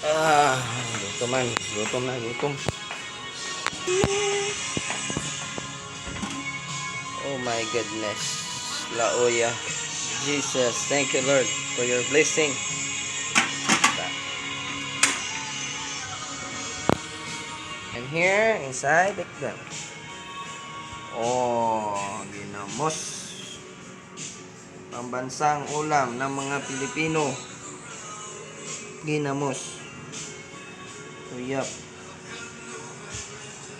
Ah, gutom man. Gutom na, gutom. Oh my goodness. Laoya. Jesus, thank you, Lord, for your blessing. And here, inside, take them. Oh, ginamos. Pambansang ulam ng mga Pilipino. Ginamos. Tuyap.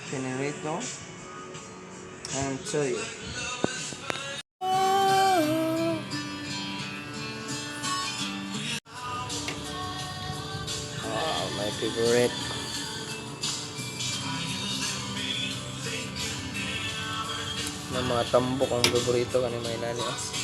Generate, no? And tuyo. Oh, my favorite. Na mga tambok ang paborito kani may nani, oh.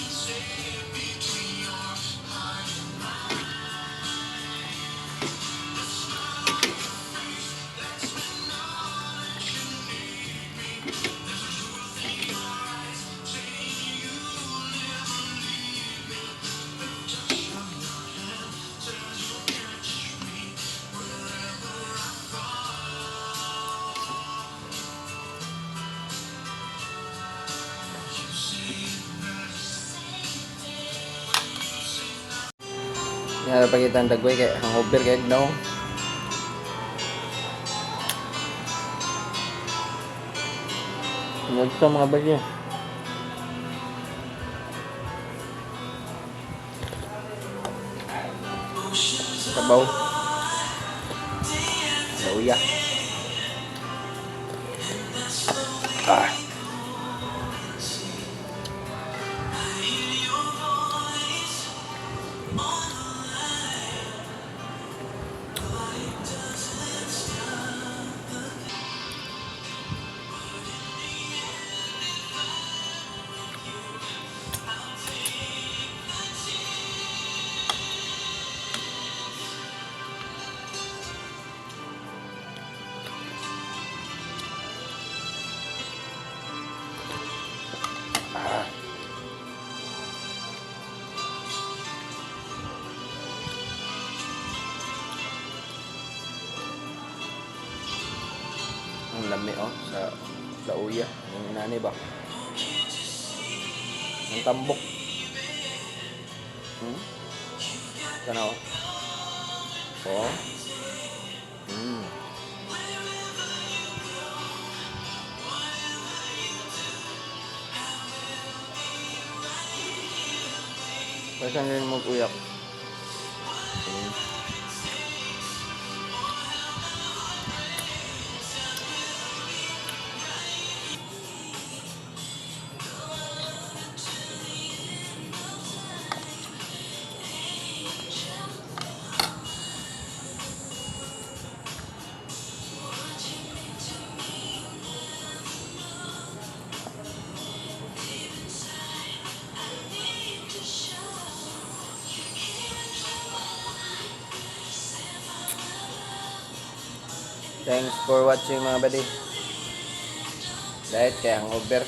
Nga pakita ang dagway kay hangover kay no. Nagto mga bagyo. Sabaw. Lauya. Ah. Ah. Ang lami oh sa lauya. Ang nani ba? Ang tambok. Kana oh. Oh. Basta rin mag-uyak. Thanks for watching, mga buddy. Diet kaya hangover.